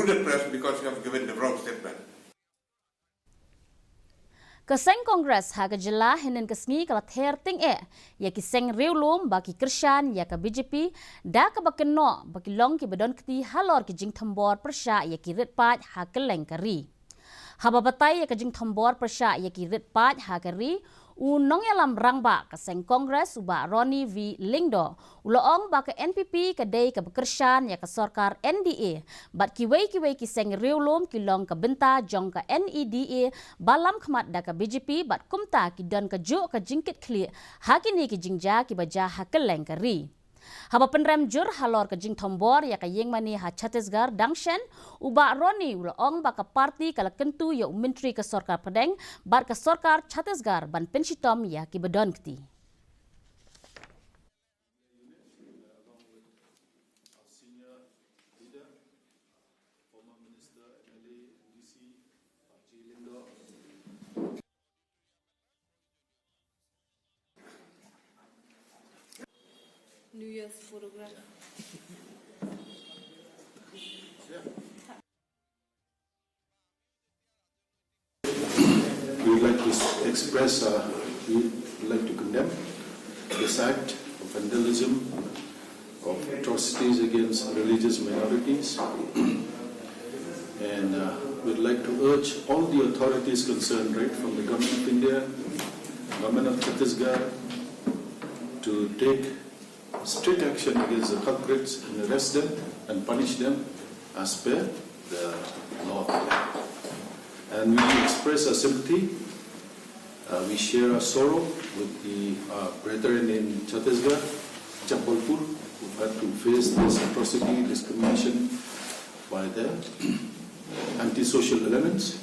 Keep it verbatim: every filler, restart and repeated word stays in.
the press because you have given the wrong statement. Ka seng Congress ha ka jylla hynnin ka sngi ka la ther tyngeh ïa ki seng riewlum ba ki kyrshan ïa ka B J P da kaba kynnoh ba ki long kiba don kti halor ki jingthombor pyrshah ïa ki rit paid ha kylleng ka ri. Haba batai ïa ka jingthombor pyrshah ïa ki rit paid ha ka ri, u nongïalam rangbah ka seng Congress u Bah Ronnie V Lyngdoh u la ong ba ka N P P ka dei kaba kyrshan ïa ka sorkar N D A bad kiwei kiwei ki seng riewlum ki long ka bynta jong ka N E D A ba lam khmat da ka B J P bad kumta ki don kajuh ka jingkitkhlieh ha kine ki jingjia kiba jia ha kylleng ka ri. Haba pynrem jur halor ka jingthombor ïa ka ïingmane ha Chhattisgarh dang shen, u Bah Ronnie u la ong ba ka party ka la kyntu ïa u Myntri ka Sorkar Pdeng bad ka Sorkar Chhattisgarh ban pynshitom ïa kiba don kti. New Year's photograph. We would like to s- express, uh, we would like to condemn this act of vandalism, of atrocities against religious minorities. And uh, we'd like to urge all the authorities concerned, right, from the Government of India, Government of Chhattisgarh, to take strict action against the culprits and arrest them and punish them as per the law of the land. And we express our sympathy. Uh, we share our sorrow with the uh, brethren in Chhattisgarh, Jabalpur, who had to face this atrocity, discrimination by the antisocial elements.